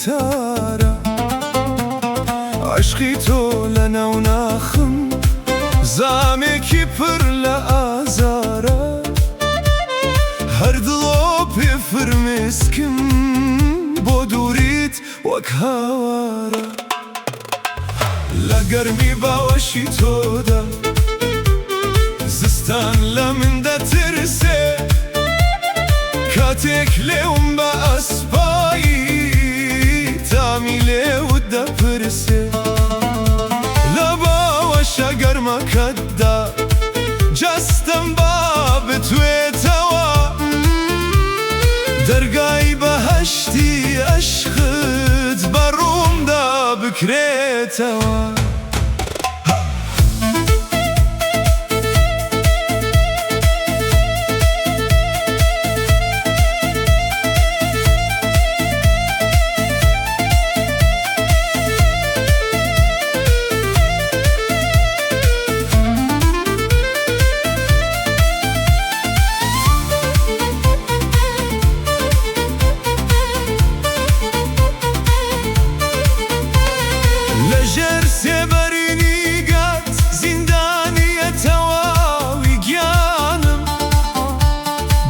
تارە. عەشقی تۆ لە ناو ناخم زامێکی پڕ لە ئازارە. هەر دڵۆپێ فرمێسکم بۆ دووریت وەک هاوارە. لە گەرمی باوەشی تۆدا زستان لە من دەترسێ. کاتێک لێوم بە ئەسپایی تامی لێوت دەپرسێ. لە باوەشە گەرمەکەتدا جەستەم با بتوێتەوە. دەرگای بەهەشتی ئەشقت بە ڕوومدا بکرێتەوە. لەژێر سێبەری نیگات زیندانیە تەواوی گیانم.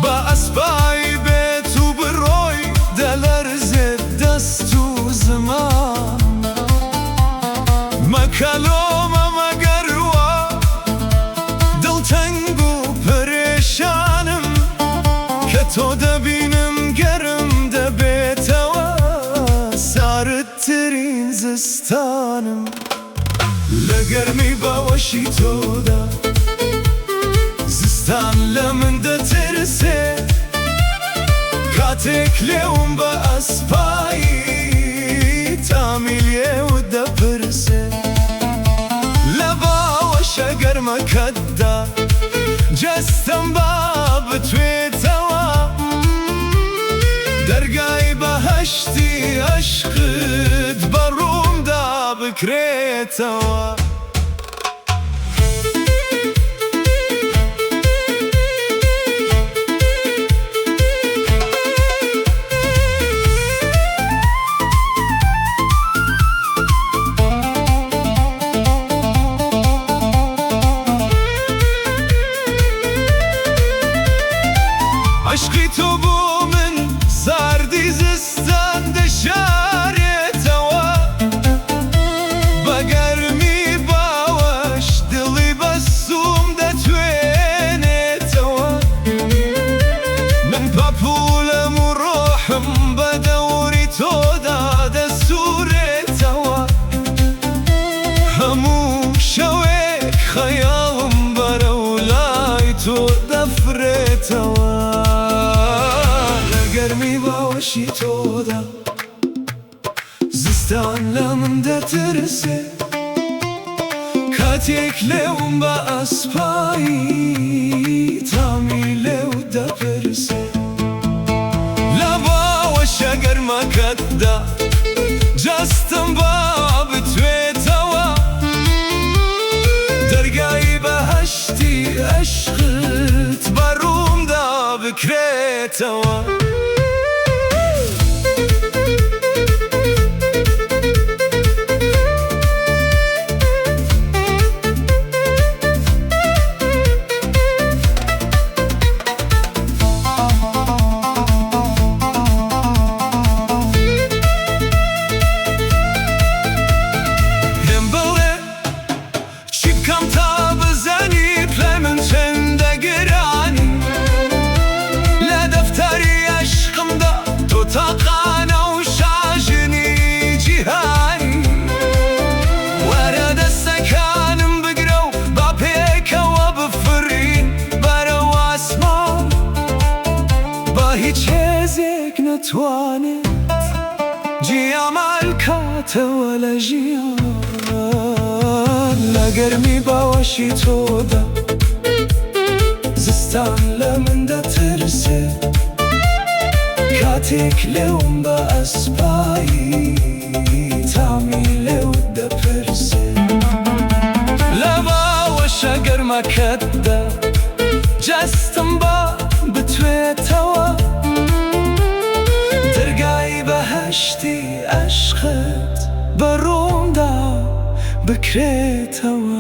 بە ئەسپایی بێت و بڕۆی دەلەرزێت دەست و زمان. مەکە لۆمە مەگەر وا دڵتەنگ و پەرێشانم. کە تۆ دەبینم گەرم دەبێتەوە ساردترین زستانم. لە گەرمی باوەشی تۆدا زستان لە من دەترسێ. کاتێک لێوم بە ئەسپایی تامی لێوت دەپرسێ. لە باوەشە گەرمەکەتدا جەستەم با بتوێتەوە. دەرگای بەهەشتی ئەشقت بە ڕوومدا بکرێتەوە. عەشقی تۆ بۆ من ساردی زستان دەشارێتەوە. بە گەرمی باوەش دڵی بەسووم دەتوێنێتەوە. من پەپوولەم و ڕۆحم بە دەوری تۆدا دەسوورێتەوە. هەموو شەوێک خەیاڵم بەرەو لای تۆ دەفرێتەوە. لە گەرمی باوەشی تۆدا زستان لە من دەترسێ. کاتێک لێوم بە ئەسپایی تامی لێوت دەپرسێ. لە باوەشە گەرمەکەتدا جەستەم با بتوێتەوە. دەرگای بەهەشتی ئەشقت بە ڕوومدا بکرێتەوە. پێم بڵێ چی بکەم تا بزانی پلای من چەندە گرانی. لە دەفتەری عەشقمدا تۆ تاقانە و شاژنی جیهانی. وەرە دەستەکانم بگرە و با پێکەوە بفڕین بەرەو ئاسمان. با هیچ هێزێک نەتوانێت جیامان کاتەوە لە ژیان. لە گەرمی باوەشی تۆدا زستان لە من دەترسێ. کاتێک لێوم بە ئەسپایی تامی لێوت دەپرسێ. لە باوەشە گەرمەکەتدا جەستەم با بتوێتەوە. دەرگای بەهەشتی ئەشقت عەشقت بە ڕوومدا بکرێتەوە.